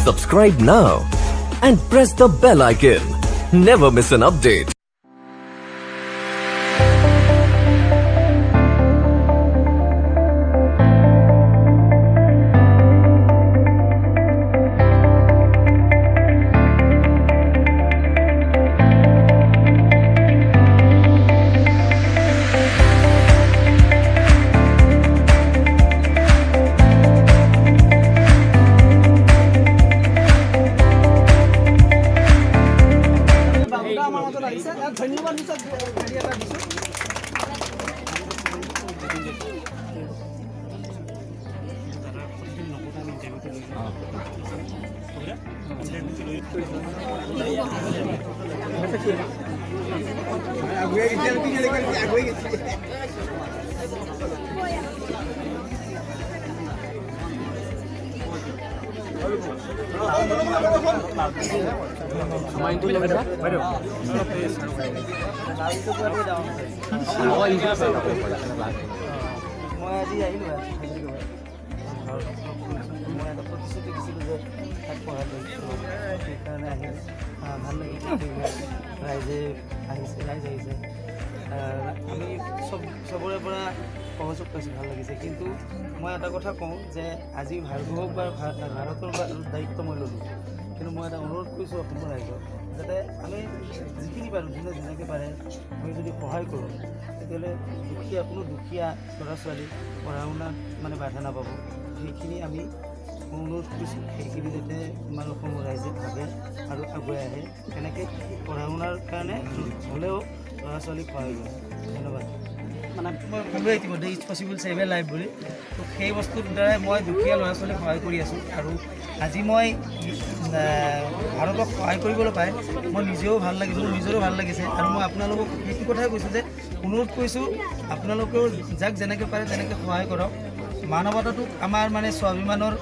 Subscribe now and press the bell icon. Never miss an update. বাবুদা আমাৰ মাজত আহিছে, ইয়াক ধন্যবাদ দিছোঁ, হেৰি এটা দিছোঁ। মই আজি আহিলোঁ মই এটা প্ৰতিশ্ৰুতি দিছিলোঁ যে তাক পঢ়াই লৈছোঁ, সেইকাৰণে আহিলোঁ। ভাল লাগিছে, ৰাইজে আহিছে, ৰাইজ আহিছে। আমি চব চবৰে পৰা সহযোগ পাইছোঁ, ভাল লাগিছে। কিন্তু মই এটা কথা কওঁ যে আজি ভাৰ্গৱক বা ভাৰতৰ দায়িত্ব মই ল'লোঁ, কিন্তু মই এটা অনুৰোধ কৰিছোঁ অসমৰ ৰাইজক যাতে আমি যিখিনি পাৰোঁ, যোনে যেনেকৈ পাৰে, আমি যদি সহায় কৰোঁ, তেতিয়াহ'লে দুখীয়া কোনো দুখীয়া ল'ৰা ছোৱালী পঢ়া শুনাত মানে বাধা নাপাব। সেইখিনি আমি অনুৰোধ কৰিছোঁ, সেইখিনি যাতে আমাৰ অসমৰ ৰাইজে ভাবে আৰু আগুৱাই আহে, তেনেকৈ পঢ়া শুনাৰ কাৰণে হ'লেও ল'ৰা ছোৱালীক সহায় কৰে। ধন্যবাদ। মানে মই ক'লোৱে ইতিমধ্যে, "It's possible save a life" বুলি। তো সেই বস্তুৰ দ্বাৰাই মই দুখীয়া ল'ৰা ছোৱালীক সহায় কৰি আছোঁ আৰু আজি মই ভাৰতক সহায় কৰিবলৈ পাই মই নিজেও ভাল লাগিছে, মোৰ নিজৰো ভাল লাগিছে। আৰু মই আপোনালোকক সেইটো কথাই কৈছোঁ যে অনুৰোধ কৰিছোঁ, আপোনালোকেও যাক যেনেকৈ পাৰে তেনেকৈ সহায় কৰক। মানৱতাটোক আমাৰ মানে স্বাভিমানৰ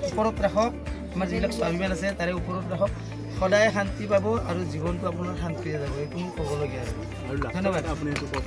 ওপৰত ৰাখক। আমাৰ যিবিলাক স্বাভিমান আছে তাৰে ওপৰত ৰাখক। সদায় শান্তি পাব আৰু জীৱনটো আপোনাৰ শান্তিৰে যাব। এইটো মোৰ ক'বলগীয়া আছে। ধন্যবাদ। আপুনি এইটো কওক।